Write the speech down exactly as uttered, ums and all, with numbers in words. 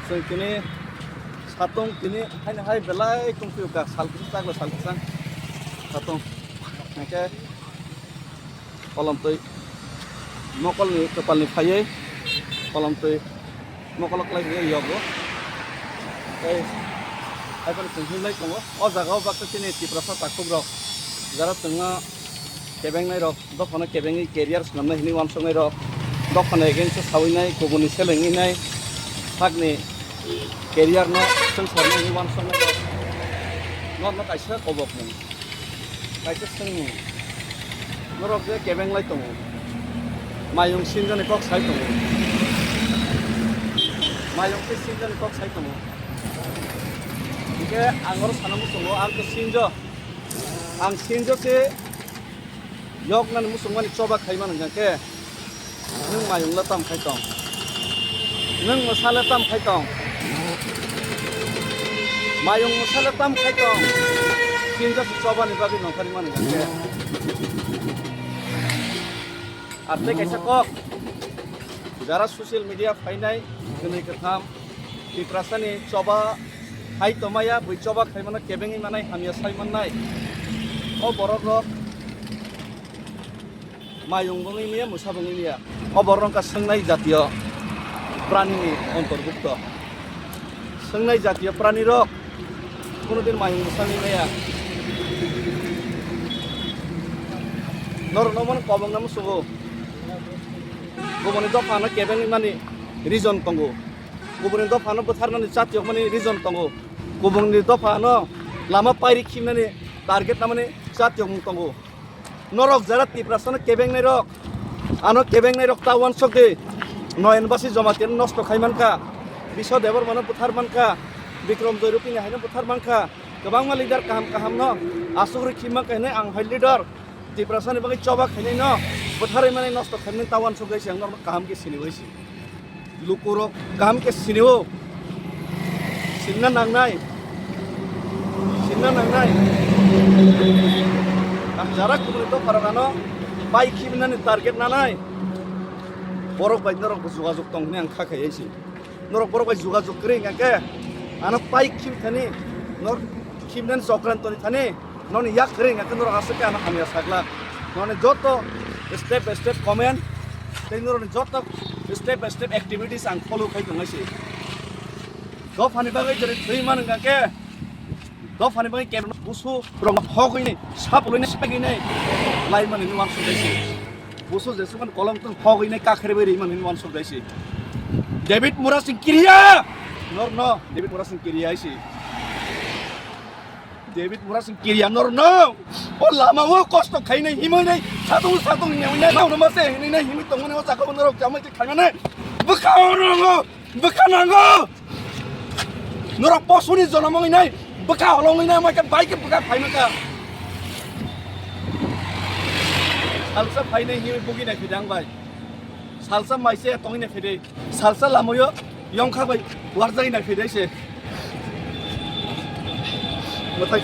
Chwng tini satung tini haino hai belai tongphio ka, sal kwchwng chakla sal kwchwng satung. Hwnkhe kolomtwi mokolni kwpalni phaiwi kolomtwi mokolo kwlai hwnwi yogo. Tei haiphano chwng hinlai tongo. O jagao baksa chini Tiprasa takhukrok jara chwngno kebengnai rok, dophano kebengwi career swnamnai hwnwi uansuknai rok, dophano against o sawi nai, kubuni selengwi nai, sakni career no chwngsarnai hwnwi uansuknai rok, norokno kaisa kobokmung, kaisa swngmung, norok je kebenglai tongo, mayung sinjani kok sai tongo, mayung khe sinjani kok sai tongo, hinkhe ang oro sana muchungo, ang khe sinjo, ang sinjo khe. Yoknani muchungmani choba khaimani hwnkhe, nwng mayungla tam khai tong? Nwng mwsale tam khai tong? Mayung mwsale tam khai tong? Sinjak chobani bagwi nongkhormani hwnkhe. Ar tei kaisa kok, jara social media phainai, kwnwi kwtham, Tiprasani choba hai tongmaya, bui choba khaimano kebengwi manai, hamya sai mannai. O borok rok mayung bongwi miya, mwsa bongwi miya. O borok wngkha swngnai jatiyo pranini ontorbukto. Swngnai jatiyo prani rok kuno din mayung mwsangwi maya. Norokno mano kobongna musugo. Kubuni dophano kebengwi mani reason tongo. Kubuni dophano bwtharnani chatiyokmani reason tongo. Kubuni dophano lama pairi khimnani target namani chatiyokmung tongo. Norok jara Tiprasano kebengnai rok, ano kebengnai rok ta uansuk di. Noyonbasi Jamatia nosto khai mankha, Biswa Debbarmano bwthar mankha, Bikram Joy Rupini haino bwthar mankha, kwbangma leader kaham kaham no asugri khim mankha hinwi ang hai leader Tiprasani bagwi choba khainai no bwtharwi mani nosto khaimani ta uansuk di, ang norok kaham khe sini bai si. Lukurok kaham khe sinio, sinna nangnai, sinna nangnai. Ang jara kubuni dopharok ano pai khibinani target nanai. Borok bai norok jogajog tong hwnwi ang kha khai si. Norok borok bai jogajog kwrwi hwnkha khe ano pai khibithani, nor khibinani chokran toni thani. Noni yak kwrwi hwnkha khe norok aswk khe ano hamya saglak. Noni joto step by step comment tei norokni joto step by step activities ang follow khai tongnai se. Dophani bagwi jere thwi man hwnkha khe, dophani bagwi kebengno busu rok hogwi nai, sap loi nai, sagwi nai, lai mani ni wansuk dai se. Busu jesukan kolom tong hogwi nai, kakhre bai ri mani ni wansuk dai se. David Murasing kiriya! Norno David Murasing kiriya hai se. David Murasing kiriya norno. O lama o kosto khainai himoi nai, satung satung nyawi nai, nang roma se hinwi nai himoi tongmani o jaga o norok jamai twi khaimani. Bwkha o rongo, bwkha nango. Norok posuni jonom wngwi nai, bwkha holong wngwi nai, mai khe bai khe bwkha phaimani kha. Salsa phainai himoi bugi nai phidang bai. Salsa mai se tongwi nai phide. Salsa lamoyo yongkha bai warjagwi nai phide se. Mwtai,